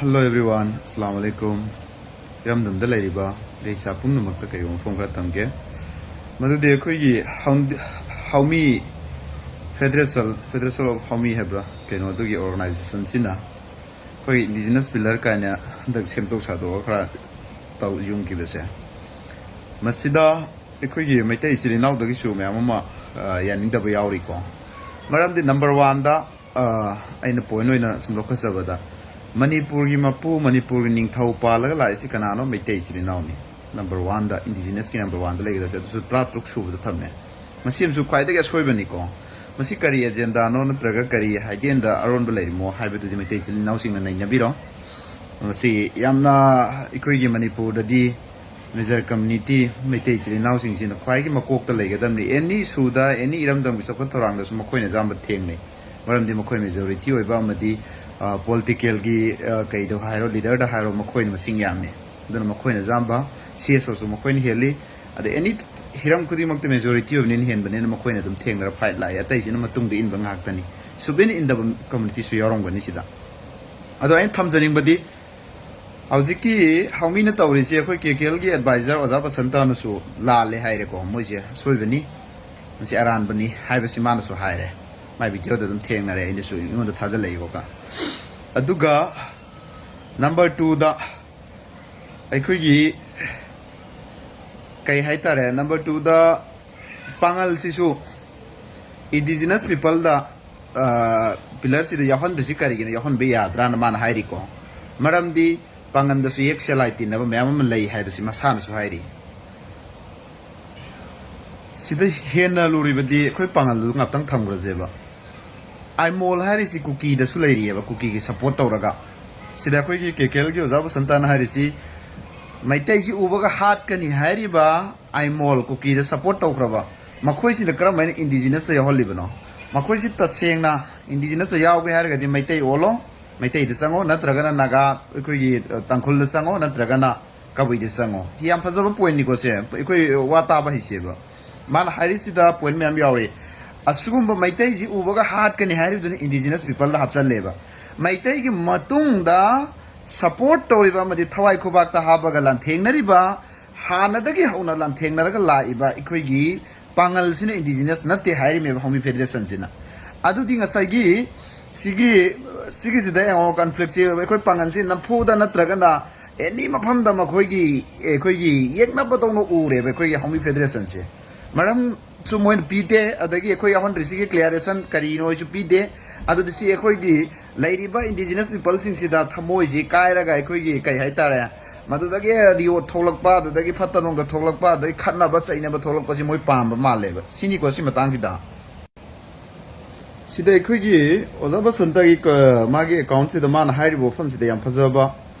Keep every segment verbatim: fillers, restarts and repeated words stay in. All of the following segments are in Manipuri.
Hello everyone, Assalamu alaikum. ꯏꯔꯝꯗꯝꯗ ꯂꯩꯔꯤꯕ ꯏꯔꯩꯆꯥ ꯄꯨꯝꯅꯃꯛꯇ ꯀꯩꯒꯨꯝꯕ ꯃꯐꯝ ꯈꯔ ꯇꯝꯒꯦ꯫ ꯃꯗꯨꯗꯤ ꯑꯩꯈꯣꯏꯒꯤ ꯍꯥꯎꯟ-, ꯍꯥꯎꯃꯤ Federation, Federation of Haomi ꯍꯥꯏꯕ꯭ꯔꯥ, ꯀꯩꯅꯣ, ꯑꯗꯨꯒꯤ organization ꯁꯤꯅ ꯑꯩꯈꯣꯏ indigenous pillar ꯀꯥꯏꯅ ꯍꯟꯗꯛ ꯁꯦꯝꯗꯣꯛ ꯁꯥꯗꯣꯛꯑꯒ ꯈꯔ ꯇꯧ ꯌꯨꯝꯈꯤꯕꯁꯦ, ꯃꯁꯤꯗ ꯑꯩꯈꯣꯏꯒꯤ ꯃꯩꯇꯩ ꯏꯆꯤꯜ ꯏꯅꯥꯎꯗꯒꯤꯁꯨ ꯃꯌꯥꯝ ꯑꯃ, ꯑ, ꯌꯥꯅꯤꯡꯗꯕ ꯌꯥꯎꯔꯤꯀꯣ꯫ ꯃꯔꯝꯗꯤ number one ꯗ, ꯑ, ꯑꯩꯅ point ꯑꯣꯏꯅ ꯁꯨꯝ ꯂꯧꯈꯠꯆꯕꯗ, ꯃꯅꯤꯄꯨꯔꯒꯤ ꯃꯄꯨ, ꯃꯅꯤꯄꯨꯔꯒꯤ ꯅꯤꯡꯊꯧ ꯄꯥꯜꯂꯒ ꯂꯥꯛꯏꯁꯤ ꯀꯅꯥꯅꯣ? ꯃꯩꯇꯩ ꯏꯆꯤꯜ ꯏꯅꯥꯎꯅꯤ꯫ Number one ꯗ, indigenous ꯀꯤ number one ꯗ ꯂꯩꯒꯗꯕꯁꯦ, ꯑꯗꯨꯁꯨ ꯇꯔꯥꯇꯔꯨꯛ ꯁꯨꯕꯗ ꯊꯝꯃꯦ꯫ ꯃꯁꯤ ꯑꯃꯁꯨ ꯈ꯭ꯋꯥꯏꯗꯒꯤ ꯑꯁꯣꯏꯕꯅꯤꯀꯣ꯫ ꯃꯁꯤ ꯀꯔꯤ agenda ꯅꯣ, ꯅꯠꯇ꯭ꯔꯒ ꯀꯔꯤ ꯍꯥꯏꯗꯦꯟꯗ ꯑꯔꯣꯟꯕ ꯂꯩꯔꯤꯃꯣ ꯍꯥꯏꯕꯗꯨꯗꯤ ꯃꯩꯇꯩ ꯏꯆꯤꯜ ꯏꯅꯥꯎꯁꯤꯡꯅ ꯅꯩꯅꯕꯤꯔꯣ꯫ ꯃꯁꯤ ꯌꯥꯝꯅ, ꯑꯩꯈꯣꯏꯒꯤ ꯃꯅꯤꯄꯨꯔꯗꯗꯤ major community ꯃꯩꯇꯩ ꯏꯆꯤꯜ ꯏꯅꯥꯎꯁꯤꯡꯁꯤꯅ ꯈ꯭ꯋꯥꯏꯒꯤ ꯃꯀꯣꯛꯇ ꯂꯩꯒꯗꯕꯅꯤ꯫ Any issue ꯗ, any ꯏꯔꯝꯗꯝꯒꯤ ꯆꯥꯎꯈꯠ ꯊꯧꯔꯥꯡꯗꯁꯨ ꯃꯈꯣꯏꯅ ꯑꯌꯥꯝꯕ ꯊꯦꯡꯅꯩ꯫ ꯃꯔꯝꯗꯤ ꯃꯈꯣꯏ majority ꯑꯣꯏꯕ ꯑꯃꯗꯤ, ꯑ, political ꯒꯤ, ꯑ, ꯀꯩꯗ ꯍꯥꯏꯔꯣ, leader ꯗ ꯍꯥꯏꯔꯣ, ꯃꯈꯣꯏꯅ ꯃꯁꯤꯡ ꯌꯥꯝꯃꯤ꯫ ꯑꯗꯨꯅ ꯃꯈꯣꯏꯅ ꯑꯌꯥꯝꯕ, C S O ꯁꯨ ꯃꯈꯣꯏꯅ ꯍꯦꯜꯂꯤ꯫ ꯑꯗ any ꯍꯤꯔꯝ ꯈꯨꯗꯤꯡꯃꯛꯇ majority ꯑꯣꯏꯕꯅꯤꯅ, ꯍꯦꯟꯕꯅꯤꯅ ꯃꯈꯣꯏꯅ ꯑꯗꯨꯝ ꯊꯦꯡꯅꯔ fight ꯂꯥꯛꯏ꯫ ꯑꯇꯩꯁꯤꯅ ꯃꯇꯨꯡꯗ ꯏꯟꯕ ꯉꯥꯛꯇꯅꯤ꯫ ꯁꯨꯞꯏꯟ ꯏꯟꯗꯕ community ꯁꯨ ꯌꯥꯎꯔꯝꯒꯅꯤ ꯁꯤꯗ꯫ ꯑꯗꯣ ꯑꯩꯅ ꯊꯝꯖꯅꯤꯡꯕꯗꯤ, ꯍꯧꯖꯤꯛꯀꯤ ꯍꯥꯎꯃꯤꯅ ꯇꯧꯔꯤꯁꯦ ꯑꯩꯈꯣꯏ K K L ꯒꯤ advisor ꯑꯣꯖꯥ ꯕꯁꯟꯇꯅꯁꯨ ꯂꯥꯜꯂꯦ ꯍꯥꯏꯔꯦꯀꯣ, ꯃꯣꯏꯁꯦ ꯑꯁꯣꯏꯕꯅꯤ, ꯃꯁꯤ ꯑꯔꯥꯟꯕꯅꯤ ꯍꯥꯏꯕꯁꯤ ꯃꯥꯅꯁꯨ ꯍꯥꯏꯔꯦ꯫ ꯃꯥꯏ video ꯗ ꯑꯗꯨꯝ ꯊꯦꯡꯅꯔꯦ, ꯑꯩꯅꯁꯨ, ꯑꯩꯉꯣꯟꯗ ꯊꯥꯖꯤꯜꯂꯛꯏꯀꯣ꯫ ꯑꯗꯨꯒ number two ꯗ ꯑꯩꯈꯣꯏꯒꯤ, ꯀꯩ ꯍꯥꯏꯇꯥꯔꯦ, number two ꯗ ꯄꯥꯉꯜꯁꯤꯁꯨ indigenous people ꯗ, ꯑ, pillar ꯁꯤꯗ ꯌꯥꯎꯍꯟꯕꯁꯤ ꯀꯔꯤꯒꯤꯅꯣ, ꯌꯥꯎꯍꯟꯕ ꯌꯥꯗ꯭ꯔꯥꯅ ꯃꯥꯅ ꯍꯥꯏꯔꯤꯀꯣ꯫ ꯃꯔꯝꯗꯤ ꯄꯥꯉꯟꯗꯁꯨ ꯌꯦꯛ ꯁꯦꯂꯥꯏ ꯇꯤꯟꯅꯕ ꯃꯌꯥꯝ ꯑꯃ ꯂꯩ ꯍꯥꯏꯕꯁꯤ ꯃꯁꯥꯅꯁꯨ ꯍꯥꯏꯔꯤ꯫ ꯁꯤꯗ ꯍꯦꯟꯅ ꯂꯨꯔꯤꯕꯗꯤ ꯑꯩꯈꯣꯏ ꯄꯥꯉꯜꯗꯨ ꯉꯥꯛꯇꯪ ꯊꯝꯈ꯭ꯔꯁꯦꯕ꯫ ꯑꯥꯏꯃꯣꯜ ꯍꯥꯏꯔꯤꯁꯤ ꯀꯨꯀꯤꯗꯁꯨ ꯂꯩꯔꯤꯑꯕ, ꯀꯨꯀꯤꯒꯤ support ꯇꯧꯔꯒ꯫ ꯁꯤꯗ ꯑꯩꯈꯣꯏꯒꯤ K K L ꯒꯤ ꯑꯣꯖꯥ ꯕꯁꯟꯇꯅ ꯍꯥꯏꯔꯤꯁꯤ, ꯃꯩꯇꯩꯁꯤ ꯎꯕꯒ ꯍꯥꯠꯀꯅꯤ ꯍꯥꯏꯔꯤꯕ ꯑꯥꯏꯃꯣꯜ, ꯀꯨꯀꯤꯗ support ꯇꯧꯈ꯭ꯔꯕ, ꯃꯈꯣꯏꯁꯤꯅ ꯀꯔꯝꯍꯥꯏꯅ indigenous ꯇ ꯌꯥꯎꯍꯜꯂꯤꯕꯅꯣ? ꯃꯈꯣꯏꯁꯤ ꯇꯁꯦꯡꯅ indigenous ꯇ ꯌꯥꯎꯒꯦ ꯍꯥꯏꯔꯒꯗꯤ ꯃꯩꯇꯩ ꯑꯣꯜꯂꯣ, ꯃꯩꯇꯩꯗ ꯆꯪꯉꯣ, ꯅꯠꯇ꯭ꯔꯒꯅ ꯅꯥꯒꯥ, ꯑꯩꯈꯣꯏꯒꯤ, ꯑ, ꯇꯥꯡꯈꯨꯜꯗ ꯆꯪꯉꯣ, ꯅꯠꯇ꯭ꯔꯒꯅ ꯀꯕꯨꯏꯗ ꯆꯪꯉꯣ꯫ ꯁꯤ ꯌꯥꯝ ꯐꯖꯕ point ꯅꯤꯀꯣ ꯁꯦ, ꯑꯩꯈꯣꯏ ꯋꯥ ꯇꯥꯕ ꯍꯩꯁꯦꯕ꯫ ꯃꯥꯅ ꯍꯥꯏꯔꯤꯁꯤꯗ point ꯃꯌꯥꯝ ꯌꯥꯎꯔꯤ꯫ ꯑꯁꯤꯒꯨꯝꯕ ꯃꯩꯇꯩꯁꯤ ꯎꯕꯒ ꯍꯥꯠꯀꯅꯤ ꯍꯥꯏꯔꯤꯕꯗꯨꯅ indigenous people ꯗ ꯍꯥꯞꯆꯜꯂꯦꯕ꯫ ꯃꯩꯇꯩꯒꯤ ꯃꯇꯨꯡꯗ ꯁꯄꯣꯔꯠ ꯇꯧꯔꯤꯕ ꯑꯃꯗꯤ ꯊꯋꯥꯏ ꯈꯨꯕꯥꯛꯇ ꯍꯥꯞꯄꯒ ꯂꯥꯟꯊꯦꯡꯅꯔꯤꯕ, ꯍꯥꯟꯅꯗꯒꯤ ꯍꯧꯅ ꯂꯥꯟꯊꯦꯡꯅꯔꯒ ꯂꯥꯛꯏꯕ ꯑꯩꯈꯣꯏꯒꯤ ꯄꯥꯡꯒꯜꯁꯤꯅ ꯏꯟꯗꯤꯖꯤꯅꯁ ꯅꯠꯇꯦ ꯍꯥꯏꯔꯤꯃꯦꯕ ꯍꯧꯃꯤ ꯐꯦꯗꯔꯦꯁꯟꯁꯤꯅ꯫ ꯑꯗꯨꯗꯤ ꯉꯁꯥꯏꯒꯤ ꯁꯤꯒꯤ, ꯁꯤꯒꯤꯁꯤꯗ ꯌꯦꯡꯉꯣ, ꯀꯟꯐ꯭ꯂꯤꯛꯁꯤ ꯑꯩꯈꯣꯏ ꯄꯥꯡꯒꯜꯁꯤ ꯅꯝꯐꯨꯗ ꯅꯠꯇ꯭ꯔꯒꯅ ꯑꯦꯅꯤ ꯃꯐꯝꯗ ꯃꯈꯣꯏꯒꯤ, ꯑꯩꯈꯣꯏꯒꯤ ꯌꯦꯛꯅꯕꯗꯧꯅ ꯎꯔꯦꯕ ꯑꯩꯈꯣꯏꯒꯤ ꯍꯧꯃꯤ ꯐꯦꯗꯔꯦꯁꯟꯁꯦ꯫ ꯃꯔꯝꯁꯨ ꯃꯣꯏꯅ ꯄꯤꯗꯦ, ꯑꯗꯒꯤ ꯑꯩꯈꯣꯏ ꯌꯥꯎꯍꯟꯗ꯭ꯔꯤꯁꯤꯒꯤ ꯀ꯭ꯂꯤꯌꯥꯔꯦꯁꯟ ꯀꯔꯤꯅꯣꯁꯨ ꯄꯤꯗꯦ꯫ ꯑꯗꯨꯗꯤ ꯁꯤ ꯑꯩꯈꯣꯏꯒꯤ ꯂꯩꯔꯤꯕ ꯏꯟꯗꯤꯖꯤꯅꯁ ꯄꯤꯄꯜꯁꯤꯡꯁꯤꯗ ꯊꯃꯣꯏꯁꯤ ꯀꯥꯏꯔꯒ ꯑꯩꯈꯣꯏꯒꯤ ꯀꯩ ꯍꯥꯏꯇꯥꯔꯦ, ꯃꯗꯨꯗꯒꯤ ꯔꯤꯑꯣꯠ ꯊꯣꯛꯂꯛꯄ, ꯑꯗꯨꯗꯒꯤ ꯐꯠꯇ ꯅꯨꯡꯗ ꯊꯣꯛꯂꯛꯄ, ꯑꯗꯒꯤ ꯈꯠꯅꯕ ꯆꯩꯅꯕ ꯊꯣꯛꯂꯛꯄꯁꯤ ꯃꯣꯏ ꯄꯥꯝꯕ ꯃꯥꯜꯂꯦꯕ꯫ ꯁꯤꯅꯤꯀꯣ ꯁꯤ ꯃꯇꯥꯡꯁꯤꯗ꯫ ꯁꯤꯗ ꯑꯩꯈꯣꯏꯒꯤ ꯑꯣꯖꯥ ꯕꯁꯟꯇꯒꯤ ꯀ-, ꯃꯥꯒꯤ ꯑꯦꯀꯥꯎꯟꯁꯤꯗ ꯃꯥꯅ ꯍꯥꯏꯔꯤꯕ ꯋꯥꯐꯝꯁꯤꯗ ꯌꯥꯝ ꯐꯖꯕ,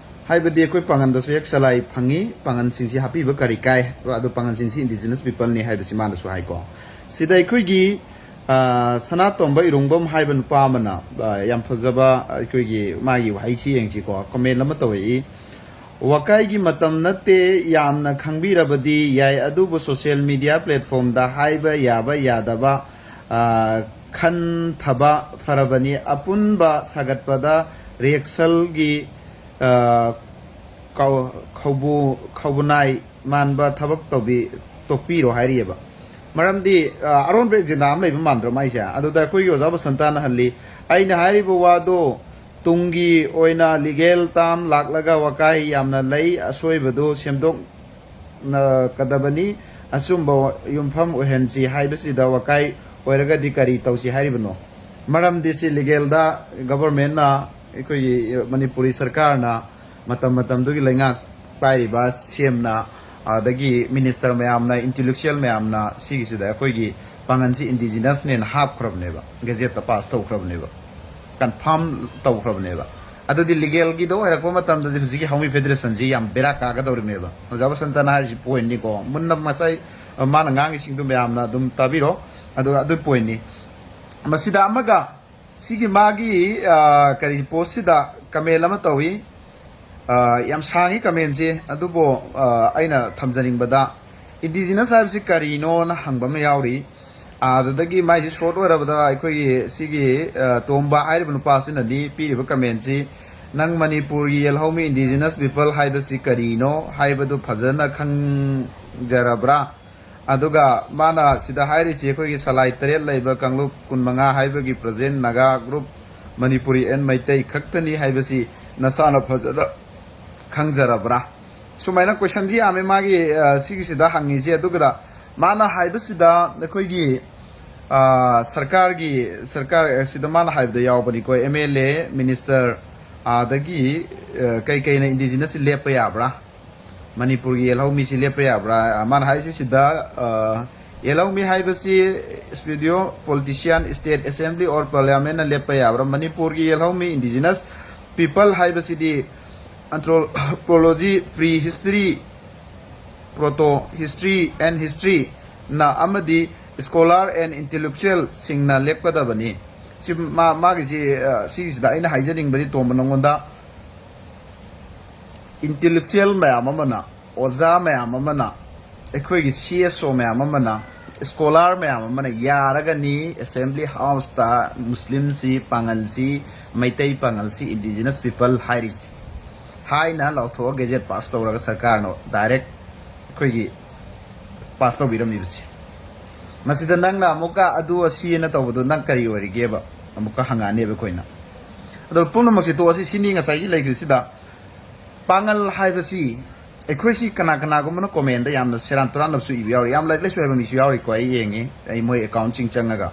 ꯍꯥꯏꯕꯗꯤ ꯑꯩꯈꯣꯏ ꯄꯥꯡꯒꯟꯗꯁꯨ ꯍꯦꯛ ꯆꯂꯥꯏ ꯐꯪꯉꯤ, ꯄꯥꯡꯒꯟꯁꯤꯡꯁꯤ ꯍꯥꯞꯄꯤꯕ ꯀꯔꯤ ꯀꯥꯏ, ꯑꯗꯣ ꯄꯥꯡꯒꯟꯁꯤꯡꯁꯤ ꯏꯟꯗꯤꯖꯤꯅꯁ ꯄꯤꯄꯜꯅꯤ ꯍꯥꯏꯕꯁꯤ ꯃꯥꯅꯁꯨ ꯍꯥꯏꯀꯣ꯫ ꯁꯤꯗ ꯑꯩꯈꯣꯏꯒꯤ, ꯑ, ꯁꯅꯥꯇꯣꯝꯕ ꯏꯔꯣꯡꯕꯝ ꯍꯥꯏꯕ ꯅꯨꯄꯥ ꯑꯃꯅ, ꯑ, ꯌꯥꯝ ꯐꯖꯕ ꯑꯩꯈꯣꯏꯒꯤ ꯃꯥꯒꯤ ꯋꯥꯍꯩꯁꯤ ꯌꯦꯡꯁꯤꯀꯣ, ꯀꯃꯦꯟ ꯑꯃ ꯇꯧꯔꯛꯏ꯫ ꯋꯥꯀꯥꯏꯒꯤ ꯃꯇꯝ ꯅꯠꯇꯦ, ꯌꯥꯝꯅ ꯈꯪꯕꯤꯔꯕꯗꯤ ꯌꯥꯏ, ꯑꯗꯨꯕꯨ ꯁꯣꯁꯤꯌꯦꯜ ꯃꯤꯗꯤꯌꯥ ꯄ꯭ꯂꯦꯠꯐꯣꯝꯗ ꯍꯥꯏꯕ ꯌꯥꯕ ꯌꯥꯗꯕ, ꯑ, ꯈꯟꯊꯕ ꯐꯔꯕꯅꯤ꯫ ꯑꯄꯨꯟꯕ ꯁꯥꯒꯠꯄꯗ ꯔꯤꯍꯔꯁꯦꯜꯒꯤ, ꯑ, ꯀꯧ-, ꯈꯧꯕꯨ-, ꯈꯧꯕꯨꯅꯥꯏ ꯃꯥꯟꯕ ꯊꯕꯛ ꯇꯧꯕꯤ-, ꯇꯣꯛꯄꯤꯔꯣ ꯍꯥꯏꯔꯤꯑꯕ꯫ ꯃꯔꯝꯗꯤ, ꯑ, ꯑꯔꯣꯟꯕ ꯑꯦꯖꯦꯟꯗꯥ ꯑꯃ ꯂꯩꯕ ꯃꯥꯟꯗ꯭ꯔꯣ ꯃꯥꯏꯁꯦ? ꯑꯗꯨꯗ ꯑꯩꯈꯣꯏꯒꯤ ꯑꯣꯖꯥ ꯕꯁꯟꯇꯥꯅ ꯍꯜꯂꯤ, "ꯑꯩꯅ ꯍꯥꯏꯔꯤꯕ ꯋꯥꯗꯣ ꯇꯨꯡꯒꯤ ꯑꯣꯏꯅ ꯂꯤꯒꯦꯜ ꯇꯥꯝ ꯂꯥꯛꯂꯒ ꯋꯥꯀꯥꯏ ꯌꯥꯝꯅ ꯂꯩ, ꯑꯁꯣꯏꯕꯗꯨ ꯁꯦꯝꯗꯣꯛꯅꯀꯗꯕꯅꯤ, ꯑꯆꯨꯝꯕ ꯌꯨꯝꯐꯝ ꯑꯣꯏꯍꯟꯁꯤ ꯍꯥꯏꯕꯁꯤꯗ ꯋꯥꯀꯥꯏ ꯑꯣꯏꯔꯒꯗꯤ ꯀꯔꯤ ꯇꯧꯁꯤ ꯍꯥꯏꯔꯤꯕꯅꯣ?" ꯃꯔꯝꯗꯤ ꯁꯤ ꯂꯤꯒꯦꯜꯗ ꯒꯚꯔꯟꯃꯦꯟꯠꯅ, ꯑꯩꯈꯣꯏꯒꯤ ꯃꯅꯤꯄꯨꯔꯤ ꯁꯔꯀꯥꯔꯅ ꯃꯇꯝ ꯃꯇꯝꯗꯨꯒꯤ ꯂꯩꯉꯥꯛ ꯄꯥꯏꯔꯤꯕ ꯁꯤ ꯑꯦꯝꯅ, ꯑꯗꯒꯤ ꯃꯤꯅꯤꯁꯇꯔ ꯃꯌꯥꯝꯅ, ꯏꯟꯇꯦꯂꯦꯛꯆꯨꯋꯦꯜ ꯃꯌꯥꯝꯅ ꯁꯤꯒꯤꯁꯤꯗ ꯑꯩꯈꯣꯏꯒꯤ ꯄꯥꯡꯒꯟꯁꯤ ꯏꯟꯗꯤꯖꯤꯅꯁꯅꯦꯅ ꯍꯥꯞꯈ꯭ꯔꯕꯅꯦꯕ, ꯒꯦꯖꯦꯠꯇ ꯄꯥꯁ ꯇꯧꯈ꯭ꯔꯕꯅꯦꯕ, ꯀꯟꯐꯥꯔꯝ ꯇꯧꯈ꯭ꯔꯕꯅꯦꯕ꯫ ꯑꯗꯨꯗꯤ ꯂꯤꯒꯦꯜꯒꯤꯗꯣ ꯑꯣꯏꯔꯛꯄ ꯃꯇꯝꯗꯗꯤ ꯍꯧꯖꯤꯛꯀꯤ ꯍꯧꯃꯤ ꯐꯦꯗꯔꯦꯁꯟꯁꯤ ꯌꯥꯝ ꯕꯦꯔꯥ ꯀꯥꯒꯗꯧꯔꯤꯃꯦꯕ꯫ ꯑꯣꯖꯥ ꯕꯁꯟꯇꯅ ꯍꯥꯏꯔꯤꯁꯤ ꯄꯣꯏꯟꯠꯅꯤꯀꯣ, ꯃꯨꯟꯅ ꯉꯁꯥꯏ, ꯑ, ꯃꯥꯅ ꯉꯥꯡꯉꯤꯁꯤꯡꯗꯨ ꯃꯌꯥꯝꯅ ꯑꯗꯨꯝ ꯇꯥꯕꯤꯔꯣ꯫ ꯑꯗꯨꯒ ꯑꯗꯨ ꯄꯣꯏꯟꯠꯅꯤ꯫ ꯃꯁꯤꯗ ꯑꯃꯒ ꯁꯤꯒꯤ ꯃꯥꯒꯤ, ꯑ, ꯀꯔꯤ, ꯄꯣꯁꯁꯤꯗ ꯀꯃꯦꯟ ꯑꯃ ꯇꯧꯏ꯫ ꯑ, ꯌꯥꯝ ꯁꯥꯡꯉꯤ ꯀꯃꯦꯟꯁꯤ, ꯑꯗꯨꯕꯨ, ꯑ, ꯑꯩꯅ ꯊꯝꯖꯅꯤꯡꯕꯗ ꯏꯟꯗꯤꯖꯤꯅꯁ ꯍꯥꯏꯕꯁꯤ ꯀꯔꯤꯅꯣꯅ ꯍꯪꯕ ꯑꯃ ꯌꯥꯎꯔꯤ꯫ ꯑꯗꯨꯗꯒꯤ ꯃꯥꯏꯁꯤ ꯁꯣꯔꯠ ꯑꯣꯏꯔꯕꯗ ꯑꯩꯈꯣꯏꯒꯤ ꯁꯤꯒꯤ, ꯑ, ꯇꯣꯝꯕ ꯍꯥꯏꯔꯤꯕ ꯅꯨꯄꯥꯁꯤꯅꯗꯤ ꯄꯤꯔꯤꯕ ꯀꯃꯦꯟꯁꯤ, ꯅꯪ ꯃꯅꯤꯄꯨꯔꯒꯤ ꯌꯦꯜꯍꯧꯃꯤ indigenous people ꯍꯥꯏꯕꯁꯤ ꯀꯔꯤꯅꯣ ꯍꯥꯏꯕꯗꯨ ꯐꯖꯅ ꯈꯪꯖꯔꯕ꯭ꯔꯥ? ꯑꯗꯨꯒ ꯃꯥꯅ ꯁꯤꯗ ꯍꯥꯏꯔꯤꯁꯤ ꯑꯩꯈꯣꯏꯒꯤ ꯁꯂꯥꯏ ꯇꯔꯦꯠ ꯂꯩꯕ ꯀꯥꯡꯂꯨꯞ ꯀꯨꯟꯃꯉꯥ ꯍꯥꯏꯕꯒꯤ present Naga group, Manipuri and Meitei ꯈꯛꯇꯅꯤ ꯍꯥꯏꯕꯁꯤ ꯅꯁꯥꯅ ꯐꯖꯅ ꯈꯪꯖꯔꯕ꯭ꯔꯥ? ꯁꯨꯃꯥꯏꯅ questionꯁꯤ ꯌꯥꯝꯃꯦ ꯃꯥꯒꯤ, ꯑ, ꯁꯤꯒꯤꯁꯤꯗ ꯍꯪꯉꯤꯁꯦ꯫ ꯑꯗꯨꯒ ꯃꯥꯅ ꯍꯥꯏꯕꯁꯤꯗ ꯑꯩꯈꯣꯏꯒꯤ, ꯑ, ꯁꯔꯀꯥꯔꯒꯤ, ꯁꯔꯀꯥꯔ, ꯑ, ꯁꯤꯗ ꯃꯥꯅ ꯍꯥꯏꯕꯗ ꯌꯥꯎꯕꯅꯤꯀꯣ, MLA, minister, ꯑꯗꯒꯤ, ꯑ, ꯀꯩ ꯀꯩꯅ indigenous ꯂꯦꯞꯄ ꯌꯥꯕ꯭ꯔꯥ? ꯃꯅꯤꯄꯨꯔꯒꯤ ꯌꯦꯜꯍꯧꯃꯤꯁꯤ ꯂꯦꯞꯄ ꯌꯥꯕ꯭ꯔꯥ? ꯑ, ꯃꯥꯅ ꯍꯥꯏꯁꯤ ꯁꯤꯗ, ꯑ, ꯌꯦꯜꯍꯧꯃꯤ ꯍꯥꯏꯕꯁꯤ studio politician, state assembly or parliamentꯅ ꯂꯦꯞꯄ ꯌꯥꯕ꯭ꯔꯥ? ꯃꯅꯤꯄꯨꯔꯒꯤ ꯌꯦꯜꯍꯧꯃꯤ indigenous people ꯍꯥꯏꯕꯁꯤꯗꯤ anthropology, pre history, proto history and historyꯅ ꯑꯃꯗꯤ scholar and intellectualꯁꯤꯡꯅ ꯂꯦꯞꯀꯗꯕꯅꯤ꯫ ꯁꯤ ꯃꯥ-, ꯃꯥꯒꯤꯁꯤ, ꯑ, ꯁꯤꯒꯤꯁꯤꯗ ꯑꯩꯅ ꯍꯥꯏꯖꯅꯤꯡꯕꯗꯤ, ꯇꯣꯝꯕ, ꯅꯉꯣꯟꯗ intellectual ꯃꯌꯥꯝ ꯑꯃꯅ, ꯑꯣꯖꯥ ꯃꯌꯥꯝ ꯑꯃꯅ, ꯑꯩꯈꯣꯏꯒꯤ CSO ꯃꯌꯥꯝ ꯑꯃꯅ, scholar ꯃꯌꯥꯝ ꯑꯃꯅ ꯌꯥꯔꯒꯅꯤ assembly houseꯇ ꯃꯨꯁꯂꯤꯝꯁꯤ, ꯄꯥꯉꯜꯁꯤ, ꯃꯩꯇꯩ ꯄꯥꯉꯜꯁꯤ indigenous people ꯍꯥꯏꯔꯤꯁꯤ ꯍꯥꯏꯅ ꯂꯥꯎꯊꯣꯛꯑ gazette pass ꯇꯧꯔꯒ ꯁꯔꯀꯥꯔꯅ direct ꯑꯩꯈꯣꯏꯒꯤ pass ꯇꯧꯕꯤꯔꯝꯃꯤꯕꯁꯦ꯫ ꯃꯁꯤꯗ ꯅꯪꯅ ꯑꯃꯨꯛꯀ ꯑꯗꯨ ꯑꯁꯤꯅ ꯇꯧꯕꯗꯣ ꯅꯪ ꯀꯔꯤ ꯑꯣꯏꯔꯤꯒꯦꯕ? ꯑꯃꯨꯛꯀ ꯍꯪꯉꯛꯑꯅꯦꯕ ꯑꯩꯈꯣꯏꯅ꯫ ꯑꯗꯣ ꯄꯨꯝꯅꯃꯛꯁꯦ ꯇꯣꯛꯑꯁꯤ, ꯁꯤꯅꯤ ꯉꯁꯥꯏꯒꯤ ꯂꯩꯈ꯭ꯔꯤꯁꯤꯗ꯫ ꯄꯥꯉꯜ ꯍꯥꯏꯕꯁꯤ ꯑꯩꯈꯣꯏꯁꯤ ꯀꯅꯥ ꯀꯅꯥꯒꯨꯝꯕꯅ commentꯗ ꯌꯥꯝꯅ ꯁꯦꯔꯥꯟ ꯇꯨꯔꯥꯟꯅꯕꯁꯨ ꯏꯕ ꯌꯥꯎꯔꯤ, ꯌꯥꯝ ꯂꯥꯏꯔꯤꯛ ꯂꯥꯏꯁꯨ ꯍꯩꯕ ꯃꯤꯁꯨ ꯌꯥꯎꯔꯤꯀꯣ, ꯑꯩ ꯌꯦꯡꯉꯤ, ꯑꯩ ꯃꯣꯏ accountꯁꯤꯡ ꯆꯪꯉꯒ꯫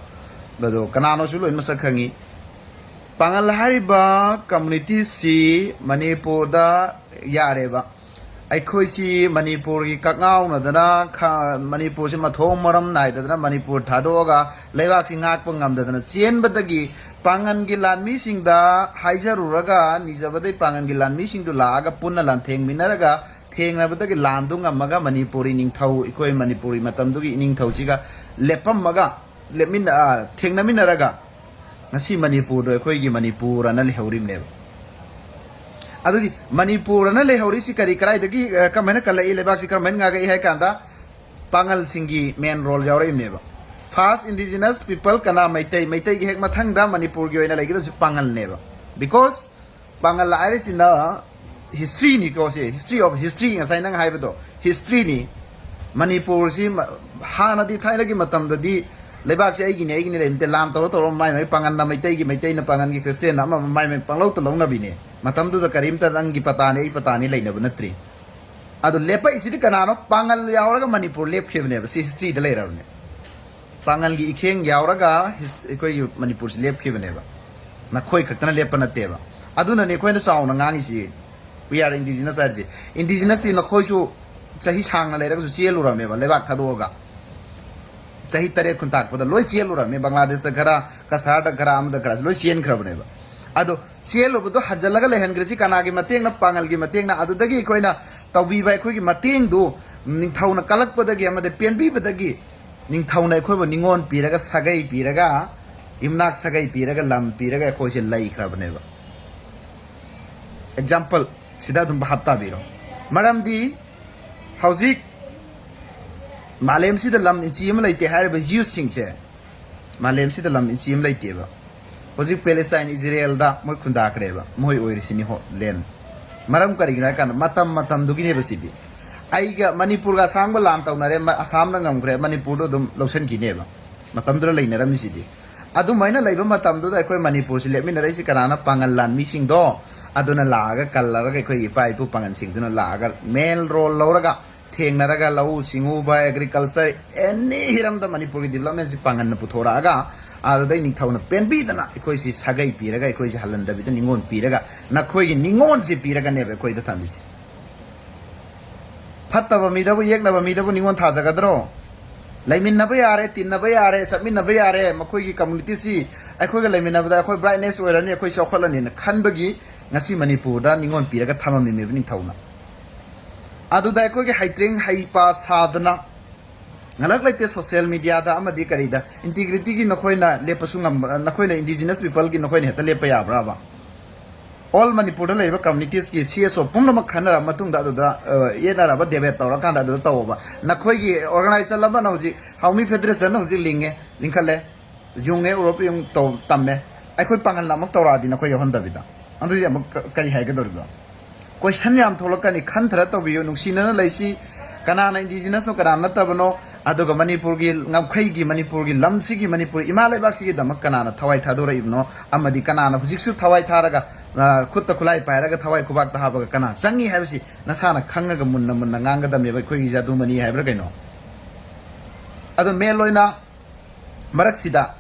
ꯑꯗꯣ ꯀꯅꯥꯅꯣꯁꯨ ꯂꯣꯏꯅ ꯃꯁꯛ ꯈꯪꯉꯤ꯫ ꯄꯥꯉꯜ ꯍꯥꯏꯔꯤꯕ communityꯁꯤ ꯃꯅꯤꯄꯨꯔꯗ ꯌꯥꯔꯦꯕ꯫ ꯑꯩꯈꯣꯏꯁꯤ ꯃꯅꯤꯄꯨꯔꯒꯤ ꯀꯛꯉꯥꯎꯅꯗꯅ ꯈ-, ꯃꯅꯤꯄꯨꯔꯁꯤ ꯃꯊꯣꯡ ꯃꯔꯝ ꯅꯥꯏꯗꯗꯅ ꯃꯅꯤꯄꯨꯔ ꯊꯥꯗꯣꯛꯑꯒ ꯂꯩꯕꯥꯛꯁꯤ ꯉꯥꯛꯄ ꯉꯝꯗꯗꯅ ꯆꯦꯟꯕꯗꯒꯤ ꯄꯥꯉꯜꯒꯤ ꯂꯥꯟꯃꯤꯁꯤꯡꯗ ꯍꯥꯏꯖꯔꯨꯔꯒ ꯅꯤꯖꯕꯗꯒꯤ ꯄꯥꯉꯜꯒꯤ ꯂꯥꯟꯃꯤꯁꯤꯡꯗꯨ ꯂꯥꯛꯑꯒ ꯄꯨꯟꯅ ꯂꯥꯟꯊꯦꯡꯃꯤꯟꯅꯔꯒ ꯊꯦꯡꯅꯕꯗꯒꯤ ꯂꯥꯟꯗꯨ ꯉꯝꯃꯒ ꯃꯅꯤꯄꯨꯔꯤ ꯅꯤꯡꯊꯧ, ꯑꯩꯈꯣꯏ ꯃꯅꯤꯄꯨꯔꯤ ꯃꯇꯝꯗꯨꯒꯤ ꯏꯅꯤꯡꯊꯧꯁꯤꯒ ꯂꯦꯞꯄꯝꯃꯒ, ꯂꯦꯞꯃꯤꯟꯅ-, ꯑ, ꯊꯦꯡꯅꯃꯤꯟꯅꯔꯒ ꯉꯁꯤ ꯃꯅꯤꯄꯨꯔꯗꯣ ꯑꯩꯈꯣꯏꯒꯤ ꯃꯅꯤꯄꯨꯔ ꯑꯅ ꯂꯩꯍꯧꯔꯤꯕꯅꯦꯕ꯫ ꯑꯗꯨꯗꯤ ꯃꯅꯤꯄꯨꯔ ꯑꯅ ꯂꯩꯍꯧꯔꯤꯁꯤ ꯀꯔꯤ, ꯀꯗꯥꯏꯗꯒꯤ, ꯑ, ꯀꯔꯝꯍꯥꯏꯅ ꯀꯜꯂꯛꯏ, ꯂꯩꯕꯥꯛꯁꯤ ꯀꯔꯝꯍꯥꯏꯅ ꯉꯥꯛꯂꯛꯏ ꯍꯥꯏ ꯀꯥꯟꯗ ꯄꯥꯉꯜꯁꯤꯡꯒꯤ main role ꯌꯥꯎꯔꯛꯏꯕꯅꯦꯕ꯫ First indigenous people ꯀꯅꯥ? ꯃꯩꯇꯩ꯫ ꯃꯩꯇꯩꯒꯤ ꯍꯦꯛ ꯃꯊꯪꯗ ꯃꯅꯤꯄꯨꯔꯒꯤ ꯑꯣꯏꯅ ꯂꯩꯒꯗꯕꯁꯤ ꯄꯥꯉꯜꯅꯦꯕ꯫ Because ꯄꯥꯉꯜ ꯍꯥꯏꯔꯤꯁꯤꯅ historyꯅꯤꯀꯣ, ꯁꯤ history of history, ꯉꯁꯥꯏ ꯅꯪ ꯍꯥꯏꯕꯗꯣ historyꯅꯤ꯫ ꯃꯅꯤꯄꯨꯔꯁꯤ ꯃ-, ꯍꯥꯟꯅꯗꯤ, ꯊꯥꯏꯅꯒꯤ ꯃꯇꯝꯗꯗꯤ ꯂꯩꯕꯥꯛꯁꯦ ꯑꯩꯒꯤꯅꯤ, ꯑꯩꯒꯤꯅꯤ ꯂꯩꯕ ꯅꯠꯇꯦ, ꯂꯥꯟ ꯇꯧꯔ ꯇꯧꯔ ꯃꯥꯏ ꯃꯥꯏ, ꯄꯥꯉꯜꯅ ꯃꯩꯇꯩꯒꯤ, ꯃꯩꯇꯩꯅ ꯄꯥꯉꯜꯒꯤ, ꯈ꯭ꯔꯤꯁꯇꯤꯌꯥꯟꯅ ꯑꯃ ꯑꯃ, ꯃꯥꯏ ꯃꯥꯏ ꯄꯪꯂꯧꯇ ꯂꯧꯅꯕꯤꯅꯦ꯫ ꯃꯇꯝꯗꯨꯗ ꯀꯔꯤꯝꯇ ꯅꯪꯒꯤ ꯄꯇꯥꯅꯤ, ꯑꯩ ꯄꯇꯥꯅꯤ ꯂꯩꯅꯕ ꯅꯠꯇ꯭ꯔꯤ꯫ ꯑꯗꯣ ꯂꯦꯞꯄꯛꯏꯁꯤꯗꯤ ꯀꯅꯥꯅꯣ? ꯄꯥꯉꯜ ꯌꯥꯎꯔꯒ ꯃꯅꯤꯄꯨꯔ ꯂꯦꯞꯈꯤꯕꯅꯦꯕ, ꯁꯤ historyꯗ ꯂꯩꯔꯕꯅꯦ꯫ ꯄꯥꯉꯜꯒꯤ ꯏꯈꯦꯡ ꯌꯥꯎꯔꯒ ꯍꯤꯁ-, ꯑꯩꯈꯣꯏꯒꯤ ꯃꯅꯤꯄꯨꯔꯁꯤ ꯂꯦꯞꯈꯤꯕꯅꯦꯕ꯫ ꯅꯈꯣꯏ ꯈꯛꯇꯅ ꯂꯦꯞꯄ ꯅꯠꯇꯦꯕ꯫ ꯑꯗꯨꯅꯅꯦ ꯑꯩꯈꯣꯏꯅ ꯆꯥꯎꯅ ꯉꯥꯡꯉꯤꯁꯤ, "We are indigenous" ꯍꯥꯏꯔꯤꯁꯤ꯫ Indigenousꯇꯤ ꯅꯈꯣꯏꯁꯨ ꯆꯍꯤ ꯁꯥꯡꯅ ꯂꯩꯔꯒꯁꯨ ꯆꯦꯜꯂꯨꯔꯝꯃꯦꯕ, ꯂꯩꯕꯥꯛ ꯊꯥꯗꯣꯛꯑꯒ꯫ ꯆꯍꯤ ꯇꯔꯦꯠ ꯈꯨꯟꯇꯥꯛꯄꯗ ꯂꯣꯏ ꯆꯦꯜꯂꯨꯔꯝꯃꯦ, ꯕꯪꯒ꯭ꯂꯥꯗꯦꯁꯇ ꯈꯔ, ꯀꯁꯥꯔꯗ ꯈꯔ, ꯑꯃꯗ ꯈꯔ ꯂꯣꯏ ꯆꯦꯟꯈ꯭ꯔꯕꯅꯦꯕ꯫ ꯑꯗꯣ ꯆꯦꯜꯂꯨꯕꯗꯣ ꯍꯟꯖꯜꯂꯒ ꯂꯩꯍꯟꯈ꯭ꯔꯤꯁꯤ ꯀꯅꯥꯒꯤ ꯃꯇꯦꯡꯅ? ꯄꯥꯉꯜꯒꯤ ꯃꯇꯦꯡꯅ꯫ ꯑꯗꯨꯗꯒꯤ ꯑꯩꯈꯣꯏꯅ ꯇꯧꯕꯤꯕ ꯑꯩꯈꯣꯏꯒꯤ ꯃꯇꯦꯡꯗꯨ ꯅꯤꯡꯊꯧꯅ ꯀꯜꯂꯛꯄꯗꯒꯤ ꯑꯃꯗꯤ ꯄꯦꯟꯕꯤꯕꯗꯒꯤ ꯅꯤꯡꯊꯧꯅ ꯑꯩꯈꯣꯏꯕꯨ ꯅꯤꯉꯣꯜ ꯄꯤꯔꯒ, ꯁꯥꯒꯩ ꯄꯤꯔꯒ, ꯌꯨꯝꯅꯥꯛ ꯁꯥꯒꯩ ꯄꯤꯔꯒ, ꯂꯝ ꯄꯤꯔꯒ ꯑꯩꯈꯣꯏꯁꯦ ꯂꯩꯈ꯭ꯔꯕꯅꯦꯕ꯫ Example ꯁꯤꯗ ꯑꯗꯨꯝ ꯚꯥꯞ ꯇꯥꯕꯤꯔꯣ꯫ ꯃꯔꯝꯗꯤ ꯍꯧꯖꯤꯛ ꯃꯥꯂꯦꯝꯁꯤꯗ ꯂꯝ ꯏꯟꯆꯤ ꯑꯃ ꯂꯩꯇꯦ ꯍꯥꯏꯔꯤꯕ Jewꯁꯁꯤꯡꯁꯦ, ꯃꯥꯂꯦꯝꯁꯤꯗ ꯂꯝ ꯏꯟꯆꯤ ꯑꯃ ꯂꯩꯇꯦꯕ꯫ ꯍꯧꯖꯤꯛ ꯄꯦꯂꯦꯁꯇꯥꯏꯟ, ꯏꯖꯔꯦꯜꯗ ꯃꯣꯏ ꯈꯨꯟꯗꯥꯈ꯭ꯔꯦꯕ, ꯃꯣꯏ ꯑꯣꯏꯔꯤꯁꯤꯅꯤ ꯍꯣ ꯂꯦꯟ꯫ ꯃꯔꯝ ꯀꯔꯤꯒꯤꯅꯣ ꯍꯥꯏ ꯀꯥꯟꯗ ꯃꯇꯝ ꯃꯇꯝꯗꯨꯒꯤꯅꯦꯕ ꯁꯤꯗꯤ꯫ ꯑꯩꯒ ꯃꯅꯤꯄꯨꯔꯒ ꯑꯁꯥꯝꯒ ꯂꯥꯟ ꯇꯧꯅꯔꯦ, ꯃ-, ꯑꯁꯥꯝꯅ ꯉꯝꯈ꯭ꯔꯦ, ꯃꯅꯤꯄꯨꯔꯗꯣ ꯑꯗꯨꯝ ꯂꯧꯁꯤꯟꯈꯤꯅꯦꯕ꯫ ꯃꯇꯝꯗꯨꯗ ꯂꯩꯅꯔꯝꯃꯤꯁꯤꯗꯤ꯫ ꯑꯗꯨꯃꯥꯏꯅ ꯂꯩꯕ ꯃꯇꯝꯗꯨꯗ ꯑꯩꯈꯣꯏ ꯃꯅꯤꯄꯨꯔꯁꯤ ꯂꯦꯞꯃꯤꯟꯅꯔꯛꯏꯁꯤ ꯀꯅꯥꯅ? ꯄꯥꯉꯜ ꯂꯥꯟꯃꯤꯁꯤꯡꯗꯣ꯫ ꯑꯗꯨꯅ ꯂꯥꯛꯑꯒ ꯀꯜꯂꯔꯒ ꯑꯩꯈꯣꯏꯒꯤ ꯏꯄꯥ ꯏꯄꯨ ꯄꯥꯉꯜꯁꯤꯡꯗꯨꯅ ꯂꯥꯛꯑꯒ main role ꯂꯧꯔꯒ ꯊꯦꯡꯅꯔꯒ ꯂꯧꯎ ꯁꯤꯡꯎꯕ, agriculture, any ꯍꯤꯔꯝꯗ ꯃꯅꯤꯄꯨꯔꯒꯤ developmentꯁꯤ ꯄꯥꯡꯒꯟꯅ ꯄꯨꯊꯣꯔꯛꯑꯒ, ꯑꯗꯨꯗꯩ ꯅꯤꯡꯊꯧꯅ ꯄꯦꯟꯕꯤꯗꯅ ꯑꯩꯈꯣꯏꯁꯤ ꯁꯥꯒꯩ ꯄꯤꯔꯒ, ꯑꯩꯈꯣꯏꯁꯤ ꯍꯜꯍꯟꯗꯕꯤꯗ ꯅꯤꯉꯣꯜ ꯄꯤꯔꯒ, ꯅꯈꯣꯏꯒꯤ ꯅꯤꯉꯣꯜꯁꯤ ꯄꯤꯔꯒꯅꯦꯕ ꯑꯩꯈꯣꯏꯗ ꯊꯝꯃꯤꯁꯤ꯫ ꯐꯠꯇꯕ ꯃꯤꯗꯕꯨ, ꯌꯦꯛꯅꯕ ꯃꯤꯗꯕꯨ ꯅꯤꯉꯣꯜ ꯊꯥꯖꯒꯗ꯭ꯔꯣ? ꯂꯩꯃꯤꯟꯅꯕ ꯌꯥꯔꯦ, ꯇꯤꯟꯅꯕ ꯌꯥꯔꯦ, ꯆꯠꯃꯤꯟꯅꯕ ꯌꯥꯔꯦ, ꯃꯈꯣꯏꯒꯤ communityꯁꯤ ꯑꯩꯈꯣꯏꯒ ꯂꯩꯃꯤꯟꯅꯕꯗ ꯑꯩꯈꯣꯏ brightness ꯑꯣꯏꯔꯅꯤ, ꯑꯩꯈꯣꯏ ꯆꯥꯎꯈꯠꯂꯅꯤꯅ ꯈꯟꯕꯒꯤ ꯉꯁꯤ ꯃꯅꯤꯄꯨꯔꯗ ꯅꯤꯉꯣꯜ ꯄꯤꯔꯒ ꯊꯝꯃꯝꯃꯤꯃꯦꯕ ꯅꯤꯡꯊꯧꯅ꯫ ꯑꯗꯨꯗ ꯑꯩꯈꯣꯏꯒꯤ ꯍꯩꯇ꯭ꯔꯦꯡ ꯍꯩꯄꯥ ꯁꯥꯗꯅ ꯉꯜꯂꯛ ꯂꯩꯇꯦ social mediaꯗ ꯑꯃꯗꯤ ꯀꯔꯤꯗ꯫ Integrityꯒꯤ ꯅꯈꯣꯏꯅ ꯂꯦꯞꯄꯁꯨ ꯉꯝꯕ, ꯅꯈꯣꯏꯅ indigenous peopleꯒꯤ ꯅꯈꯣꯏꯅ ꯍꯦꯛꯇ ꯂꯦꯞꯄ ꯌꯥꯕ꯭ꯔꯥꯕ? All ꯃꯅꯤꯄꯨꯔꯗ ꯂꯩꯔꯤꯕ communitiesꯀꯤ CSO ꯄꯨꯝꯅꯃꯛ ꯈꯟꯅꯔꯕ ꯃꯇꯨꯡꯗ ꯑꯗꯨꯗ, ꯑ, ꯌꯦꯠꯅꯔꯕ, debate ꯇꯧꯔꯀꯥꯟꯗ ꯑꯗꯨꯗ ꯇꯧꯑꯣꯕ꯫ ꯅꯈꯣꯏꯒꯤ organization ꯑꯃꯅ ꯍꯧꯖꯤꯛ ꯍꯥꯎꯃꯤ Federationꯅ ꯍꯧꯖꯤꯛ ꯂꯤꯡꯉꯦ, ꯂꯤꯡꯈꯠꯂꯦ, ꯌꯨꯡꯉꯦ, ꯎꯔꯣꯞ ꯌꯨꯡ ꯇꯧ-, ꯇꯝꯃꯦ꯫ ꯑꯩꯈꯣꯏ ꯄꯥꯡꯒꯜꯅ ꯑꯃꯨꯛ ꯇꯧꯔꯛꯑꯗꯤ ꯅꯈꯣꯏ ꯌꯥꯎꯍꯟꯗꯕꯤꯗ꯫ ꯑꯗꯨꯗꯤ ꯑꯃꯨꯛ ꯀ- ꯀꯔꯤ ꯍꯥꯏꯒꯗꯧꯔꯤꯕꯅꯣ? ꯀꯣꯏꯁꯟ ꯌꯥꯝ ꯊꯣꯛꯂꯛꯀꯅꯤ, ꯈꯟꯊꯔ ꯇꯧꯕꯤꯌꯨ, ꯅꯨꯡꯁꯤꯅꯅ ꯂꯩꯁꯤ꯫ ꯀꯅꯥꯅ ꯏꯟꯗꯤꯖꯤꯅꯁꯅꯣ, ꯀꯅꯥꯅ ꯅꯠꯇꯕꯅꯣ, ꯑꯗꯨꯒ ꯃꯅꯤꯄꯨꯔꯒꯤ ꯉꯝꯈꯩꯒꯤ, ꯃꯅꯤꯄꯨꯔꯒꯤ ꯂꯝꯁꯤꯒꯤ, ꯃꯅꯤꯄꯨꯔ ꯏꯃꯥ ꯂꯩꯕꯥꯛꯁꯤꯒꯤꯗꯃꯛ ꯀꯅꯥꯅ ꯊꯋꯥꯏ ꯊꯥꯗꯣꯔꯛꯏꯕꯅꯣ, ꯑꯃꯗꯤ ꯀꯅꯥꯅ ꯍꯧꯖꯤꯛꯁꯨ ꯊꯋꯥꯏ ꯊꯥꯔꯒ, ꯑ, ꯈꯨꯠꯇ ꯈꯨꯠꯂꯥꯏ ꯄꯥꯏꯔꯒ ꯊꯋꯥꯏ ꯈꯨꯕꯥꯛꯇ ꯍꯥꯞꯄꯒ ꯀꯅꯥ ꯆꯪꯉꯤ ꯍꯥꯏꯕꯁꯤ ꯅꯁꯥꯅ ꯈꯪꯉꯒ ꯃꯨꯟꯅ ꯃꯨꯟꯅ ꯉꯥꯡꯒꯗꯕꯅꯦꯕ꯫ ꯑꯩꯈꯣꯏꯒꯤꯁꯦ ꯑꯗꯨꯃꯅꯤ ꯍꯥꯏꯕ꯭ꯔꯥ ꯀꯩꯅꯣ? ꯑꯗꯣ ꯃꯦꯟ ꯑꯣꯏꯅ ꯃꯔꯛꯁꯤꯗ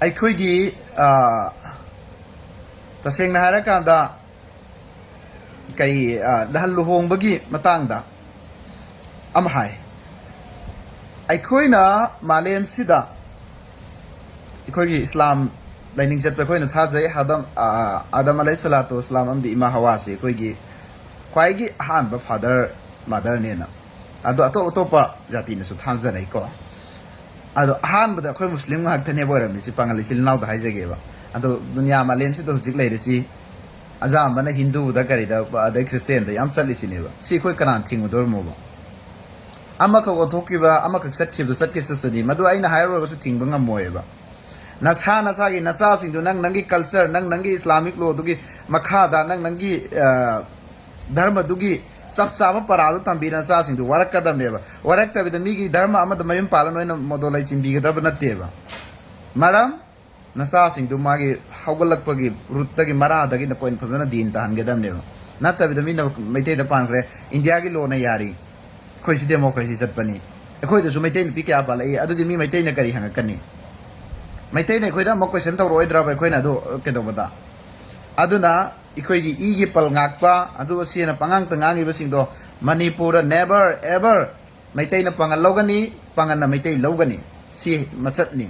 ꯑꯩꯈꯣꯏꯒꯤ, ꯑ, ꯇꯁꯦꯡꯅ ꯍꯥꯏꯔꯀꯥꯟꯗ ꯀꯩ, ꯑ, ꯂꯍꯜ ꯂꯨꯍꯣꯡꯕꯒꯤ ꯃꯇꯥꯡꯗ ꯑꯃ ꯍꯥꯏ꯫ ꯑꯩꯈꯣꯏꯅ ꯃꯥꯂꯦꯝꯁꯤꯗ, ꯑꯩꯈꯣꯏꯒꯤ ꯏꯁꯂꯥꯝ ꯂꯥꯏꯅꯤꯡ ꯆꯠꯄ ꯑꯩꯈꯣꯏꯅ ꯊꯥꯖꯩ, ꯑꯗꯝ, ꯑ, ꯑꯗꯝ ꯑꯂꯩꯍꯤ ꯁꯂꯥꯇꯨ ꯋꯥꯁꯂꯥꯝ ꯑꯃꯗꯤ ꯏꯃꯥ ꯍꯋꯥꯁꯤ ꯑꯩꯈꯣꯏꯒꯤ ꯈ꯭ꯋꯥꯏꯒꯤ ꯑꯍꯥꯟꯕ ꯐꯥꯗꯔ ꯃꯥꯗꯔꯅꯦꯅ꯫ ꯑꯗꯣ ꯑꯇꯣꯞ ꯑꯇꯣꯞꯄ ꯖꯥꯇꯤꯅꯁꯨ ꯊꯥꯖꯅꯩꯀꯣ꯫ ꯑꯗꯣ ꯑꯍꯥꯟꯕꯗ ꯑꯩꯈꯣꯏ ꯃꯨꯁꯂꯤꯝ ꯉꯥꯛꯇꯅꯦꯕ ꯑꯣꯏꯔꯝꯃꯤꯁꯤ, ꯄꯥꯉꯜ ꯏꯆꯤꯜ ꯏꯅꯥꯎꯗ ꯍꯥꯏꯖꯒꯦꯕ꯫ ꯑꯗꯣ ꯗꯨꯅꯤꯌꯥ ꯃꯥꯂꯦꯝꯁꯤꯗ ꯍꯧꯖꯤꯛ ꯂꯩꯔꯤꯁꯤ ꯑꯌꯥꯝꯕꯅ ꯍꯤꯟꯗꯨꯗ, ꯀꯔꯤꯗ, ꯑꯗꯩ ꯈ꯭ꯔꯤꯁꯇꯦꯟꯗ ꯌꯥꯝ ꯆꯠꯂꯤꯁꯤꯅꯦꯕ꯫ ꯁꯤ ꯑꯩꯈꯣꯏ ꯀꯅꯥꯅ ꯊꯤꯡꯉꯨꯗꯣꯔꯤꯃꯣꯕ? ꯑꯃꯈꯛ ꯑꯣꯟꯊꯣꯛꯈꯤꯕ, ꯑꯃꯈꯛ ꯆꯠꯈꯤꯕꯗꯣ ꯆꯠꯀꯦ ꯆꯠꯆꯅꯤ, ꯃꯗꯨ ꯑꯩꯅ ꯍꯥꯏꯔꯨꯔꯒꯁꯨ ꯊꯤꯡꯕ ꯉꯝꯃꯣꯏꯕ꯫ ꯅꯁꯥ ꯅꯁꯥꯒꯤ ꯅꯆꯥꯁꯤꯡꯗꯨ ꯅꯪ ꯅꯪꯒꯤ ꯀꯜꯆꯔ, ꯅꯪ ꯅꯪꯒꯤ ꯏꯁꯂꯥꯃꯤꯛ ꯂꯣꯗꯨꯒꯤ ꯃꯈꯥꯗ, ꯅꯪ ꯅꯪꯒꯤ, ꯑ, ꯙꯔꯃꯗꯨꯒꯤ ꯆꯞ ꯆꯥꯕ ꯄꯔꯥꯗꯨ ꯇꯝꯕꯤ, ꯅꯆꯥꯁꯤꯡꯗꯨ ꯋꯥꯔꯛꯀꯗꯕꯅꯦꯕ꯫ ꯋꯥꯔꯛꯇꯕꯤꯗ ꯃꯤꯒꯤ ꯙꯔꯃ ꯑꯃꯗ ꯃꯌꯨꯝ ꯄꯥꯜꯂ ꯅꯣꯏꯅ ꯃꯣꯗꯣꯂꯩ ꯆꯤꯟꯕꯤꯒꯗꯕ ꯅꯠꯇꯦꯕ꯫ ꯃꯔꯝ, ꯅꯆꯥꯁꯤꯡꯗꯨ ꯃꯥꯒꯤ ꯍꯧꯒꯠꯂꯛꯄꯒꯤ ꯔꯨꯠꯇꯒꯤ, ꯃꯔꯥꯗꯒꯤ ꯅꯈꯣꯏꯅ ꯐꯖꯅ ꯗꯤꯟ ꯇꯥꯍꯟꯒꯗꯕꯅꯦꯕ꯫ ꯅꯠꯇꯕꯤꯗ ꯃꯤꯅ ꯃꯩꯇꯩꯗ ꯄꯥꯟꯈ꯭ꯔꯦ, ꯏꯟꯗꯤꯌꯥꯒꯤ ꯂꯣꯅ ꯌꯥꯔꯤ, ꯑꯩꯈꯣꯏꯁꯨ ꯗꯦꯃꯣꯀ꯭ꯔꯦꯁꯤ ꯆꯠꯄꯅꯤ, ꯑꯩꯈꯣꯏꯗꯁꯨ ꯃꯩꯇꯩ ꯅꯨꯄꯤ ꯀꯌꯥ ꯄꯥꯜꯂꯛꯏ, ꯑꯗꯨꯗꯤ ꯃꯤ ꯃꯩꯇꯩꯅ ꯀꯔꯤ ꯍꯪꯉꯛꯀꯅꯤ? ꯃꯩꯇꯩꯅ ꯑꯩꯈꯣꯏꯗ ꯑꯃꯨꯛ ꯀꯣꯏꯁꯟ ꯇꯧꯔꯛꯑꯣꯏꯗ꯭ꯔꯕ ꯑꯩꯈꯣꯏꯅ ꯑꯗꯨ ꯀꯩꯗꯧꯕꯗ? ꯑꯗꯨꯅ ꯑꯩꯈꯣꯏꯒꯤ ꯏꯒꯤ ꯄꯜ ꯉꯥꯛꯄ, ꯑꯗꯨ ꯑꯁꯤꯅ ꯄꯉꯥꯡꯇ ꯉꯥꯡꯉꯤꯕꯁꯤꯡꯗꯣ ꯃꯅꯤꯄꯨꯔꯗ never ever ꯃꯩꯇꯩꯅ ꯄꯥꯉꯜ ꯂꯧꯒꯅꯤ, ꯄꯥꯉꯜꯅ ꯃꯩꯇꯩ ꯂꯧꯒꯅꯤ꯫ ꯁꯤ ꯃꯆꯠꯅꯤ꯫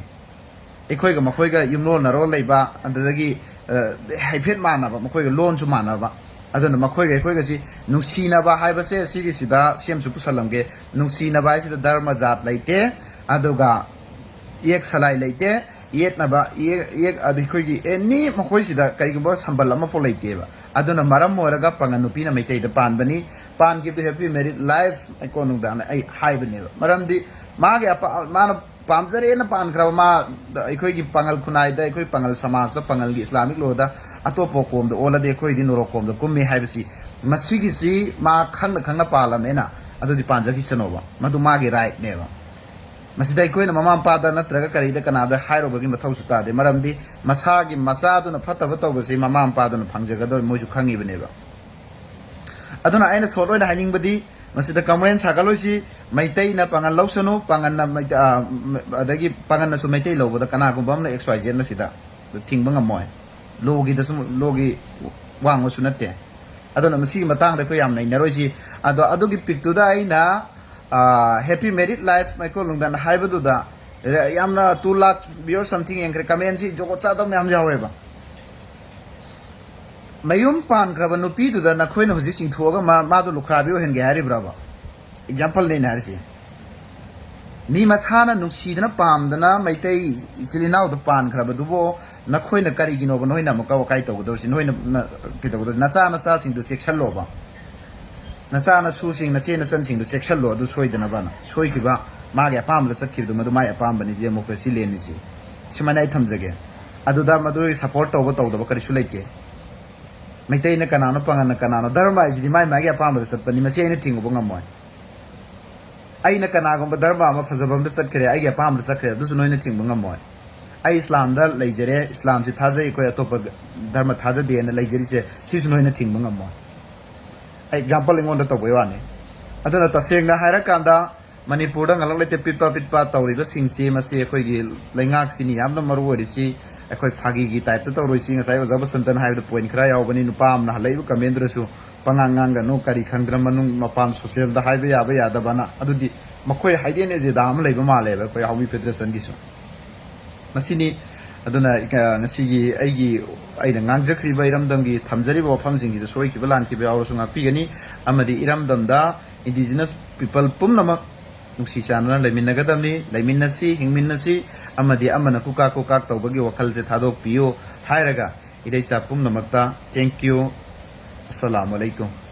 ꯑꯩꯈꯣꯏꯒ ꯃꯈꯣꯏꯒ ꯌꯨꯝꯂꯣꯟꯅꯔꯣꯜ ꯂꯩꯕ, ꯑꯗꯨꯗꯒꯤ, ꯑ, ꯍꯥꯏꯐꯦꯠ ꯃꯥꯟꯅꯕ, ꯃꯈꯣꯏꯒ ꯂꯣꯟꯁꯨ ꯃꯥꯟꯅꯕ꯫ ꯑꯗꯨꯅ ꯃꯈꯣꯏꯒ ꯑꯩꯈꯣꯏꯒꯁꯤ ꯅꯨꯡꯁꯤꯅꯕ ꯍꯥꯏꯕꯁꯦ ꯁꯤꯒꯤꯁꯤꯗ ꯁꯤ ꯑꯃꯁꯨ ꯄꯨꯁꯜꯂꯝꯒꯦ꯫ ꯅꯨꯡꯁꯤꯅꯕ ꯍꯥꯏꯁꯤꯗ ꯙꯔꯃ ꯖꯥꯠ ꯂꯩꯇꯦ, ꯑꯗꯨꯒ ꯏꯌꯦꯛ ꯁꯂꯥꯏ ꯂꯩꯇꯦ, ꯌꯦꯠꯅꯕ, ꯏꯌꯦꯛ, ꯏꯌꯦꯛ, ꯑꯗ ꯑꯩꯈꯣꯏꯒꯤ ꯑꯦꯅꯤ ꯃꯈꯣꯏꯁꯤꯗ ꯀꯔꯤꯒꯨꯝꯕ ꯁꯝꯕꯜ ꯑꯃꯐꯥꯎ ꯂꯩꯇꯦꯕ꯫ ꯑꯗꯨꯅ ꯃꯔꯝ ꯑꯣꯏꯔꯒ ꯄꯥꯉꯜ ꯅꯨꯄꯤꯅ ꯃꯩꯇꯩꯗ ꯄꯥꯟꯕꯅꯤ꯫ ꯄꯥꯟꯈꯤꯕꯗꯨ happy married life, ꯑꯩ ꯀꯣꯟꯅꯨꯡꯗ ꯑꯩ ꯍꯥꯏꯕꯅꯦꯕ꯫ ꯃꯔꯝꯗꯤ ꯃꯥꯒꯤ ꯑꯄꯥ-, ꯃꯥꯅ ꯄꯥꯝꯖꯔꯦꯅ ꯄꯥꯟꯈ꯭ꯔꯕ, ꯃꯥ ꯑꯩꯈꯣꯏꯒꯤ ꯄꯥꯉꯜ ꯈꯨꯟꯅꯥꯏꯗ, ꯑꯩꯈꯣꯏ ꯄꯥꯉꯜ ꯁꯃꯥꯖꯇ, ꯄꯥꯉꯜꯒꯤ ꯏꯁꯂꯥꯃꯤꯛ ꯂꯣꯗ ꯑꯇꯣꯞꯄ ꯀꯣꯝꯗ ꯑꯣꯜꯂꯗꯤ ꯑꯩꯈꯣꯏꯗꯤ ꯅꯣꯔꯣꯛ ꯀꯣꯝꯗ ꯀꯨꯝꯃꯤ ꯍꯥꯏꯕꯁꯤ, ꯃꯁꯤꯒꯤꯁꯤ ꯃꯥ ꯈꯪꯅ ꯈꯪꯅ ꯄꯥꯜꯂꯝꯃꯦꯅ, ꯑꯗꯨꯗꯤ ꯄꯥꯟꯖꯈꯤꯁꯅꯣꯕ, ꯃꯗꯨ ꯃꯥꯒꯤ ꯔꯥꯏꯠꯅꯦꯕ꯫ ꯃꯁꯤꯗ ꯑꯩꯈꯣꯏꯅ ꯃꯃꯥ ꯃꯄꯥꯗ ꯅꯠꯇ꯭ꯔꯒ ꯀꯔꯤꯗ ꯀꯅꯥꯗ ꯍꯥꯏꯔꯨꯕꯒꯤ ꯃꯊꯧꯁꯨ ꯇꯥꯗꯦ, ꯃꯔꯝꯗꯤ ꯃꯁꯥꯒꯤ ꯃꯆꯥꯗꯨꯅ ꯐꯠꯇꯕ ꯇꯧꯕꯁꯤ ꯃꯃꯥ ꯃꯄꯥꯗꯨꯅ ꯐꯪꯖꯒꯗꯧꯔꯤ, ꯃꯣꯏꯁꯨ ꯈꯪꯉꯤꯕꯅꯦꯕ꯫ ꯑꯗꯨꯅ ꯑꯩꯅ ꯁꯣꯔꯠ ꯑꯣꯏꯅ ꯍꯥꯏꯅꯤꯡꯕꯗꯤ, ꯃꯁꯤꯗ ꯀꯃꯔꯦꯟ ꯁꯥꯒꯠꯂꯣꯏꯁꯤ, ꯃꯩꯇꯩꯅ ꯄꯥꯉꯜ ꯂꯧꯁꯅꯨ, ꯄꯥꯉꯜꯅ ꯃꯩꯇꯩ-, ꯑ, ꯑꯗꯒꯤ ꯄꯥꯉꯜꯅꯁꯨ ꯃꯩꯇꯩ ꯂꯧꯕꯗ ꯀꯅꯥꯒꯨꯝꯕ ꯑꯃꯅ X Y Z ꯃꯁꯤꯗ ꯊꯤꯡꯕ ꯉꯝꯃꯣꯏ꯫ ꯂꯣꯒꯤꯗꯁꯨ, ꯂꯣꯒꯤ ꯋꯥꯡꯃꯁꯨ ꯅꯠꯇꯦ꯫ ꯑꯗꯨꯅ ꯃꯁꯤꯒꯤ ꯃꯇꯥꯡꯗ ꯑꯩꯈꯣꯏ ꯌꯥꯝ ꯅꯩꯅꯔꯣꯏꯁꯤ꯫ ꯑꯗꯣ ꯑꯗꯨꯒꯤ ꯄꯤꯛꯇꯨꯗ ꯑꯩꯅ, ꯑ, "Happy married life, ꯃꯩꯀꯣꯜ ꯅꯨꯡꯗꯥꯟ" ꯍꯥꯏꯕꯗꯨꯗ ꯌꯥꯝꯅ two lakh viewer something ꯌꯦꯡꯈ꯭ꯔꯦ, ꯀꯃꯦꯟꯁꯤ ꯖꯣꯒꯣꯠ ꯆꯥꯗꯕ ꯃꯌꯥꯝ ꯌꯥꯎꯋꯦꯕ꯫ ꯃꯌꯨꯝ ꯄꯥꯟꯈ꯭ꯔꯕ ꯅꯨꯄꯤꯗꯨꯗ ꯅꯈꯣꯏꯅ ꯍꯧꯖꯤꯛ ꯆꯤꯡꯊꯣꯛꯑꯒ ꯃꯥ-, ꯃꯥꯗꯣ ꯂꯨꯈ꯭ꯔꯥꯕꯤ ꯑꯣꯏꯍꯟꯒꯦ ꯍꯥꯏꯔꯤꯕ꯭ꯔꯕ? ꯑꯦꯛꯖꯥꯝꯄꯜꯅꯦ ꯑꯩꯅ ꯍꯥꯏꯔꯤꯁꯦ꯫ ꯃꯤ ꯃꯁꯥꯅ ꯅꯨꯡꯁꯤꯗꯅ ꯄꯥꯝꯗꯅ ꯃꯩꯇꯩ ꯏꯆꯤꯜ ꯏꯅꯥꯎꯗ ꯄꯥꯟꯈ꯭ꯔꯕꯗꯨꯕꯨ ꯅꯈꯣꯏꯅ ꯀꯔꯤꯒꯤꯅꯣꯕ ꯅꯣꯏꯅ ꯑꯃꯨꯛꯀ ꯋꯥꯀꯥꯏ ꯇꯧꯒꯗꯧꯔꯤꯁꯤ? ꯅꯣꯏꯅ ꯅ-, ꯀꯩꯗꯧꯒꯗꯧꯔꯤ? ꯅꯆꯥ ꯅꯆꯥꯁꯤꯡꯗꯨ ꯆꯦꯛꯁꯜꯂꯣꯕ꯫ ꯅꯆꯥ ꯅꯁꯨꯁꯤꯡ, ꯅꯆꯦ ꯅꯆꯟꯁꯤꯡꯗꯨ ꯆꯦꯛꯁꯜꯂꯣ, ꯑꯗꯨ ꯁꯣꯏꯗꯅꯕꯅ꯫ ꯁꯣꯏꯈꯤꯕ, ꯃꯥꯒꯤ ꯑꯄꯥꯝꯕꯗ ꯆꯠꯈꯤꯕꯗꯨ ꯃꯗꯨ ꯃꯥꯒꯤ ꯑꯄꯥꯝꯕꯅꯤ, ꯗꯦꯃꯣꯀ꯭ꯔꯦꯁꯤ ꯂꯦꯟꯅꯤ ꯁꯤ꯫ ꯁꯨꯃꯥꯏꯅ ꯑꯩ ꯊꯝꯖꯒꯦ꯫ ꯑꯗꯨꯗ ꯃꯗꯨꯒꯤ ꯁꯄꯣꯔꯠ ꯇꯧꯕ ꯇꯧꯗꯕ ꯀꯔꯤꯁꯨ ꯂꯩꯇꯦ꯫ ꯃꯩꯇꯩꯅ ꯀꯅꯥꯅꯣ, ꯄꯥꯉꯜꯅ ꯀꯅꯥꯅꯣ? ꯙꯔꯃ ꯍꯥꯏꯁꯤꯗꯤ ꯃꯥꯏ ꯃꯥꯒꯤ ꯑꯄꯥꯝꯕꯗ ꯆꯠꯄꯅꯤ, ꯃꯁꯤ ꯑꯩꯅ ꯊꯤꯡꯉꯨꯕ ꯉꯝꯃꯣꯏ꯫ ꯑꯩꯅ ꯀꯅꯥꯒꯨꯝꯕ ꯙꯔꯃ ꯑꯃ ꯐꯖꯕ ꯑꯃꯗ ꯆꯠꯈ꯭ꯔꯦ, ꯑꯩꯒꯤ ꯑꯄꯥꯝꯕꯗ ꯆꯠꯈ꯭ꯔꯦ, ꯑꯗꯨꯁꯨ ꯅꯣꯏꯅ ꯊꯤꯡꯕ ꯉꯝꯃꯣꯏ꯫ ꯑꯩ ꯏꯁꯂꯥꯝꯗ ꯂꯩꯖꯔꯦ, ꯏꯁꯂꯥꯝꯁꯤ ꯊꯥꯖꯩ, ꯑꯩꯈꯣꯏ ꯑꯇꯣꯞꯄ ꯙꯔꯃ ꯊꯥꯖꯗꯦꯅ ꯂꯩꯖꯔꯤꯁꯦ, ꯁꯤꯁꯨ ꯅꯣꯏꯅ ꯊꯤꯡꯕ ꯉꯝꯃꯣꯏ꯫ ꯑꯩ ꯑꯦꯛꯖꯥꯝꯄꯜ ꯑꯩꯉꯣꯟꯗ ꯇꯧꯕꯩ ꯋꯥꯅꯤ꯫ ꯑꯗꯨꯅ ꯇꯁꯦꯡꯅ ꯍꯥꯏꯔꯀꯥꯟꯗ ꯃꯅꯤꯄꯨꯔꯗ ꯉꯜꯂꯛ ꯂꯩꯇꯦ ꯄꯤꯠꯄ ꯄꯤꯠꯄ ꯇꯧꯔꯤꯕꯁꯤꯡꯁꯤ, ꯃꯁꯤ ꯑꯩꯈꯣꯏꯒꯤ ꯂꯩꯉꯥꯛꯁꯤꯅꯤ ꯌꯥꯝꯅ ꯃꯔꯨ ꯑꯣꯏꯔꯤꯁꯤ꯫ ꯑꯩꯈꯣꯏ ꯐꯥꯒꯤꯒꯤ ꯇꯥꯏꯞꯇ ꯇꯧꯔꯣꯏꯁꯤ꯫ ꯉꯁꯥꯏ ꯑꯣꯖꯥ ꯕꯁꯟꯇꯅ ꯍꯥꯏꯕꯗ ꯄꯣꯏꯟ ꯈꯔ ꯌꯥꯎꯕꯅꯤ, ꯅꯨꯄꯥ ꯑꯃꯅ ꯍꯜꯂꯛꯏꯕ ꯀꯃꯦꯟꯗꯨꯗꯁꯨ ꯄꯉꯥꯡ ꯉꯥꯡꯒꯅꯨ, ꯀꯔꯤ ꯈꯪꯗꯅ ꯃꯅꯨꯡ ꯃꯄꯥꯟ ꯁꯣꯁꯦꯜꯗ ꯍꯥꯏꯕ ꯌꯥꯕ ꯌꯥꯗꯕꯅ꯫ ꯑꯗꯨꯗꯤ ꯃꯈꯣꯏ ꯍꯥꯏꯗꯦꯟ ꯑꯦꯖꯦꯟꯗꯥ ꯑꯃ ꯂꯩꯕ ꯃꯥꯜꯂꯦꯕ ꯑꯩꯈꯣꯏ ꯍꯥꯎꯃꯤ ꯐꯦꯗꯔꯦꯁꯟꯒꯤꯁꯨ꯫ ꯃꯁꯤꯅꯤ꯫ ꯑꯗꯨꯅ, ꯑ, ꯉꯁꯤꯒꯤ ꯑꯩꯒꯤ, ꯑꯩꯅ ꯉꯥꯡꯖꯈ꯭ꯔꯤꯕ ꯏꯔꯝꯗꯝꯒꯤ ꯊꯝꯖꯔꯤꯕ ꯋꯥꯐꯝꯁꯤꯡꯁꯤꯗ ꯁꯣꯏꯈꯤꯕ ꯂꯥꯟꯈꯤꯕ ꯌꯥꯎꯔꯁꯨ ꯉꯥꯛꯄꯤꯒꯅꯤ, ꯑꯃꯗꯤ ꯏꯔꯝꯗꯝꯗ indigenous people ꯄꯨꯝꯅꯃꯛ ꯅꯨꯡꯁꯤ ꯆꯥꯟꯅꯅ ꯂꯩꯃꯤꯟꯅꯒꯗꯕꯅꯤ, ꯂꯩꯃꯤꯟꯅꯁꯤ, ꯍꯤꯡꯃꯤꯟꯅꯁꯤ, ꯑꯃꯗꯤ ꯑꯃꯅ ꯀꯨꯀꯥꯛ ꯀꯨꯀꯥꯛ ꯇꯧꯕꯒꯤ ꯋꯥꯈꯜꯁꯦ ꯊꯥꯗꯣꯛꯄꯤꯌꯨ ꯍꯥꯏꯔꯒ, ꯏꯔꯩꯆꯥ ꯄꯨꯝꯅꯃꯛꯇ thank you, ꯑꯁꯂꯥꯃꯨ ꯑꯂꯩꯀꯨꯝ꯫